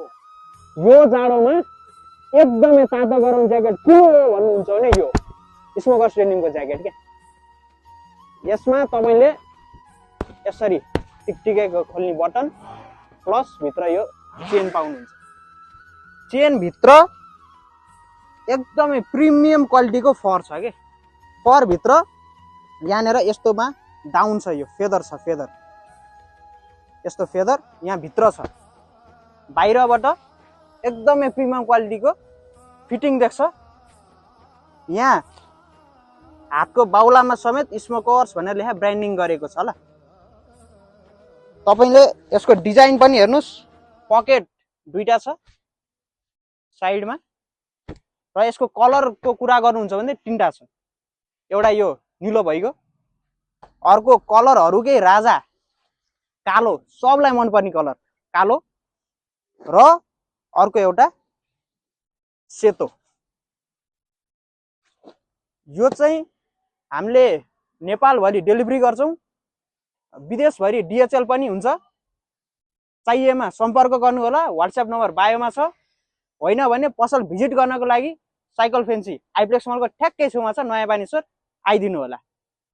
यो जाडोमा एकदमै तातो गरम ज्याकेट के हो भन्नुहुन्छ भने यो स्मोकर्स डेनिमको ज्याकेट क्या। यसमा तपाईले यसरी टिकटिकेको खोल्ने बटन प्लस भित्र यो चेन पाउनुहुन्छ। चेन भित्र एकदमै प्रिमियम क्वालिटीको फर छ के। फर भित्र यहाँनेर यस्तोमा डाउन छ, यो फेदर छ, फेदर यस्तो फेदर यहाँ भित्र छ। बाहिरबाट एकदमै प्रिमियम क्वालिटीको फिटिङ देख्छ। यहाँ हातको बाउलामा समेत स्मोकर्स भनेर लेखा ब्रान्डिङ गरेको छ ल। तपाईले यसको डिजाइन पनि हेर्नुस्, पकेट दुईटा छ साइडमा र यसको कलरको कुरा गर्नुहुन्छ भने तीनटा छ। एउटा यो निलो भइगयो, अर्को कलरहरुकै राजा कालो, सबलाई मन पर्ने कलर कालो, र अर्को एउटा सेतो। यो चाहिँ हामीले नेपालभरि डेलिभरी गर्छौं, विदेशभरि DHL पनि हुन्छ। चाहिएमा सम्पर्क गर्नु होला, WhatsApp नम्बर बायोमा छ। होइन भने पसल भिजिट गर्नको लागि साइकल फेन्सी आइप्लेक्स मलको ठ्याक्कै छेउमा छ, नयाँ बानेश्वर, आइदिनु होला।